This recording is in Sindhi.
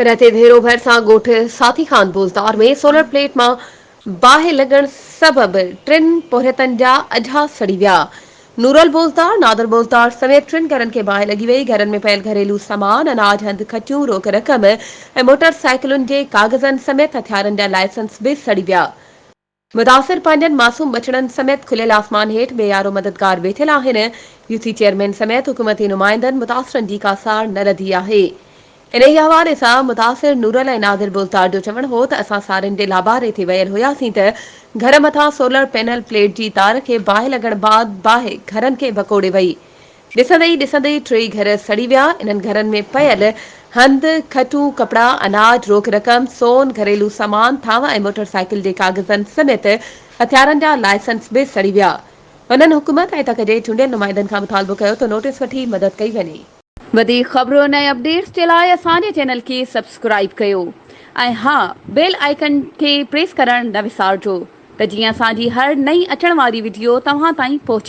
رتي ڌيرو ڀرسان ڳوٺ ساٿي خان بوزدار ۾ سولر پليٽ مان باهه لڳڻ سبب ٽن پورهيتن جا اجها سڙي ويا. نورل بوزدار، نادر بوزدار سميت ٽن گهرن کي باهه لڳي وئي، گهرن ۾ پيل گهريلو سامان، اناج، هنڌ، کٽيون، روڪ رقم ۽ موٽر سائيڪلن جي ڪاغذن سميت هٿيارن جا لائسنس به سڙي ويا. متاثر پنهنجن معصوم ٻچڙن سميت کليل آسمان هيٺ بي يارو مددگار ويٺل آهن، يو سي چيئرمين سميت حڪومتي نمائندن متاثرن جي ڪا سار نه لڌي آهي. انهيء حوالي سان متاثر نورل ۽ نادر بوزدار جو چوڻ هو ته اسان سارين جي لاباري تي ويل هياسين ته گهر مٿان سولر پينل پليٽ جي تار کي باهه لڳڻ بعد باهه گهرن کي وڪوڙي وئي ڏسندي ئي ڏسندي ٽيئي گهر سڙي ويا. انهن گهرن ۾ پيل هنڌ، کٽون، ڪپڙا، اناج، روڪ رقم، سون، گهريلو سامان، ٿانو ۽ موٽر سائيڪل جي ڪاغذن سميت هٿيارن جا لائسنس به سڙي ويا. هنن حڪومت ۽ تڪ جي چونڊيل نمائندن کان مطالبو ڪيو ته نوٽيس وٺي مدد ڪئي وڃي. وڌيڪ خبرن ۽ اپڊيٽس جي لاء اسان جي چينل کي سبسڪرائيب ڪيو ۽ ها بيل آئيڪن کي پريس ڪرڻ نه وسارجو ته جيئن اسان جي هر نئين اچڻ واري وڊيو توهان تائين پهچي.